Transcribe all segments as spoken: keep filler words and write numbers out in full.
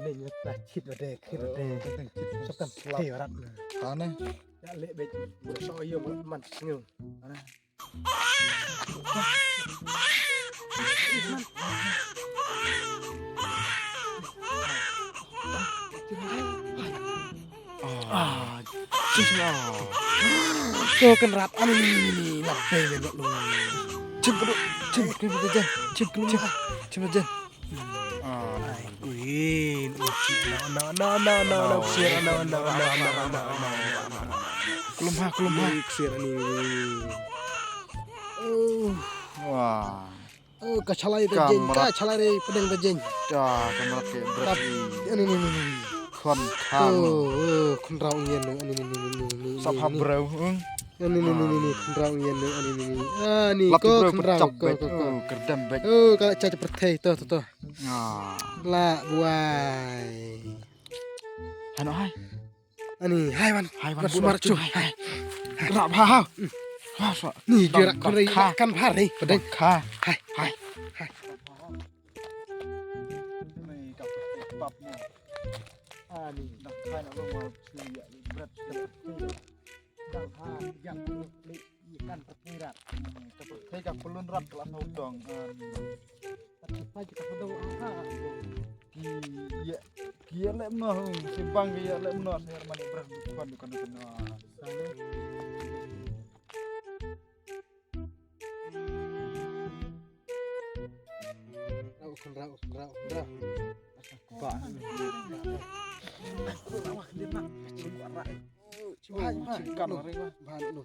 Dei, ngi ta chit ba dei, khit ba dei. Sop kan slap. Tei rat na. Tane. Ya le bej. Bro so yo man sngew. Tane. Ah, jisna. Ko kan rat ani ni ni ni la pe me lo lo. Chim ko chim ko jen chim ko chim chim jen. Ah, ai, kuin. No, no, no, no, no, no, no, no, no, no, no, no, no, no, no, no. Kulum ha, kulum ha. Ksir ni. Oh. Wah. Oh, ka chalai da jeng, ka chalai da pedeng da jeng. Ka kamrat ke berat. Ani ni ni ni. Khon khang. Oh, oh, khon rau ngen ni ni ni ni ni. Sap hap brau. Ani ni ni ni ni khon rau ngen ni ani ni ni. Ani ko khon rau ko ko ko. Kerdam bek. Oh, ka cha cha perthei to to to. La buai. Hano hai. Ani hai wan. Hai wan. Sumar chu. Hai. Rap ha ha. Ha sa. Ni jira kan ri kan bhar ni. Pedeng. Kha. Hai. Hai. Hai. Ani dang khai na long wa chu ya brat. Dang ha yang ni. Ikan terpirat. Terpirat ka pelun rat kelas udang. Tapi pagi tak ada apa. Ki ya ki ya lek noh. Simpang ki ya lek noh. Saya mani berah bukan bukan bukan. Sana. Rau, rau, rau, rau. Ba. Aku lawak dia nak. Cuma rai. Cuma rai. Ba lu.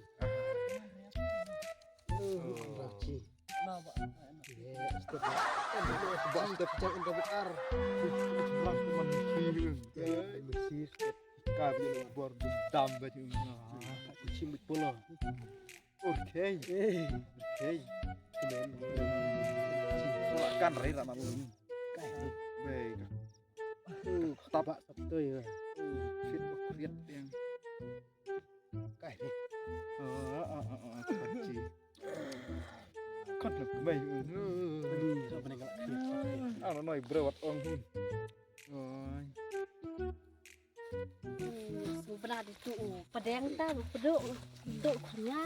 Rau ci. Ba step. Ba step cak in David R. Rau man ci. Ci step. Ka bi bor dam ba ci. Ci mit polo. Okay. Hey. Okay. Kemen. Kan rai rama lu. Kai. Baik. Uh, tapa tap tu ya. Fit fit yang. Kai. Ah ah ah ah. Kan nak mai. Ni apa ni kalau fit. Ah, no, no, bro, wat ong. Oi. Su bra di tu u padeng ta u pdu u khon nga.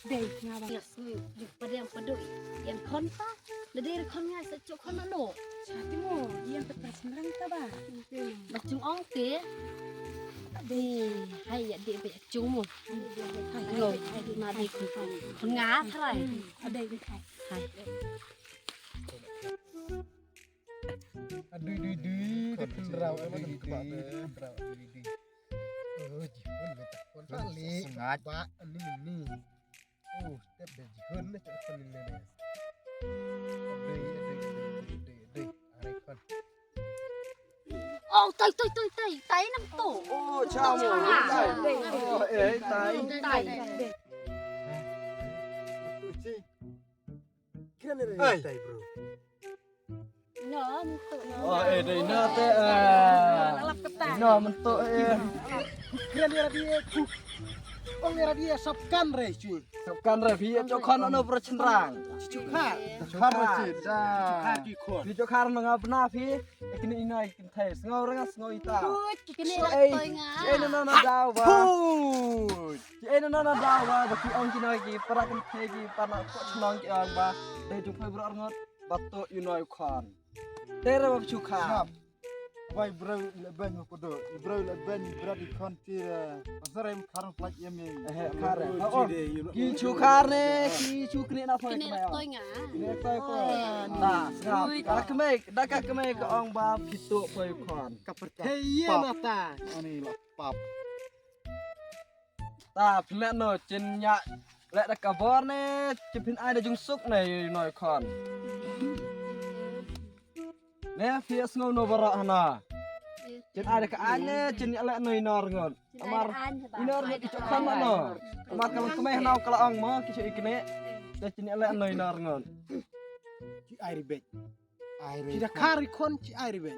Dei nga ba nga su ju padeng pdu ïan khon ta. Lada dei khon nga sa chu khon ano. Sa ti mo ïan ta pras nrang ta ba. Ba chung ong te. Dei hai ya dei ba chung mo. Hai lo ma dei khon khon nga tharai. Dei dei hai. Hai. A dui dui dui, te khynraw a dui dui, khynraw a dui dui. Oh, jihun me ta kon ta le. Ba ani ni. Oh, step de jihun ne ta kon ni ne. Dui dui dui dui dui. Are kon. Oh, tai tai tai tai, tai nam to. Oh, chamo. Tai. Oh, eh, tai. Tai. Kira ne tai, bro. No, mynta no. Oh, eh, dei no te, eh. Lap kata. No, mynta, eh. Kren ïa ra die, ku. Ong ïa ra die, sap kan re, cu. Sap kan re, phi ïa chok khon ano pro chynrang. Chok khar. Chok khar re, cu. Da. Chok khar ki khon. Phi chok khar ma nga bna phi. Kini ina kin thai. Sngaw ranga sngaw ita. Put, kini la toy nga. Ei no no na daw ba. Put. Ei no no na daw ba. Ba ki ong ki no ki para kin thai ki para ko chnong ki ong ba. Dei jong phai bro arngot. Ba to ïa u nongkhon. Te re ba phi shu khar. Bai breu leben ko do. Breu leben breu di khon ti re. Pasal em khar plak em em. Eh, khar. Ki shu khar ne, ki shu kne na thoi. Kne na thoi nga. Kne thoi ko. Na, sngap. Ka kmei, da ka kmei ka ong ba phi to thoi khon. Ka pyrthei ïa na ta. Ani la pap. Ta phin leh no chin ïa leh da ka bor ne chin phin ai da jung suk ne ïa u nongkhon. Ne phi ïa sngew no baroh hana. Chin ai da ka ai ne chin ïa leh no ïa u nongkhon. Amar ïa u nongkhon ki chok khon no. Amar ka long kmei hana ka la ong mo ki chok ïa kine. Te chin ïa leh no ïa u nongkhon. Ki ai ri bej. Ai ri. Ki da khar ri khon ki ai ri bej.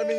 Ani.